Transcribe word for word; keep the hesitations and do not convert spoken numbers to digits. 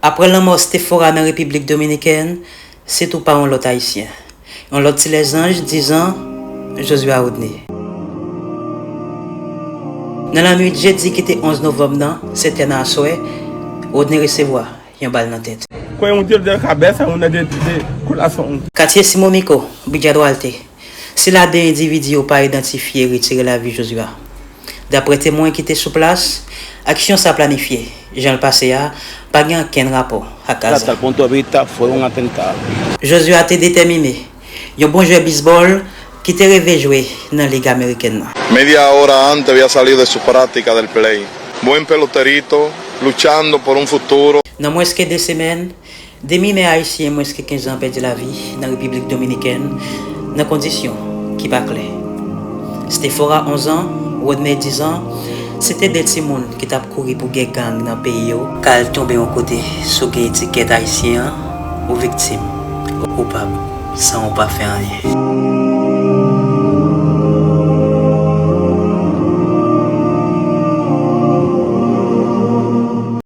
Apre lanmò Stefora nan Repiblik Dominikèn, se tou pa yon lòt Ayisyen. Yon lòt ti lèzanj, dizan, Joshua Rodney. Nan lannwit jedi ki te onz novanm nan, sèt è nan aswè, Rodney resevwa yon bal nan tèt. Con un tiro de cabeza, una de, de corazón. Katye Simon Miko, Bidja Duarte. Sila de endividi yo pa idantifye retire lavi Joshua. Daprè temwen ki te sou plas, aksyon sa planifye. Jan l pase a, pa gen okenn rapò ak aza. Trata el punto de vista, fue un atentado. Joshua te detèmine, yon bon jwè bisbòl ki te reve jwe nan Lig Amerikèn nan. Media hora antes había salido de su práctica del play. Buen peloterito, luchando por un futuro. Nan mwens ke de semèn, de minè ayisyen mwens ke kenz an pèdi lavi nan Repiblik Dominikèn nan kondisyon ki pa klè. Stefora, onz an, Rodney, diz an, se te de timoun ki t ap kouri pou gè gang nan peyi yo, k al tonbe yon kote si w gen etikèt ayisyen an, ou viktim, ou koupab, san ou pa fè anyen.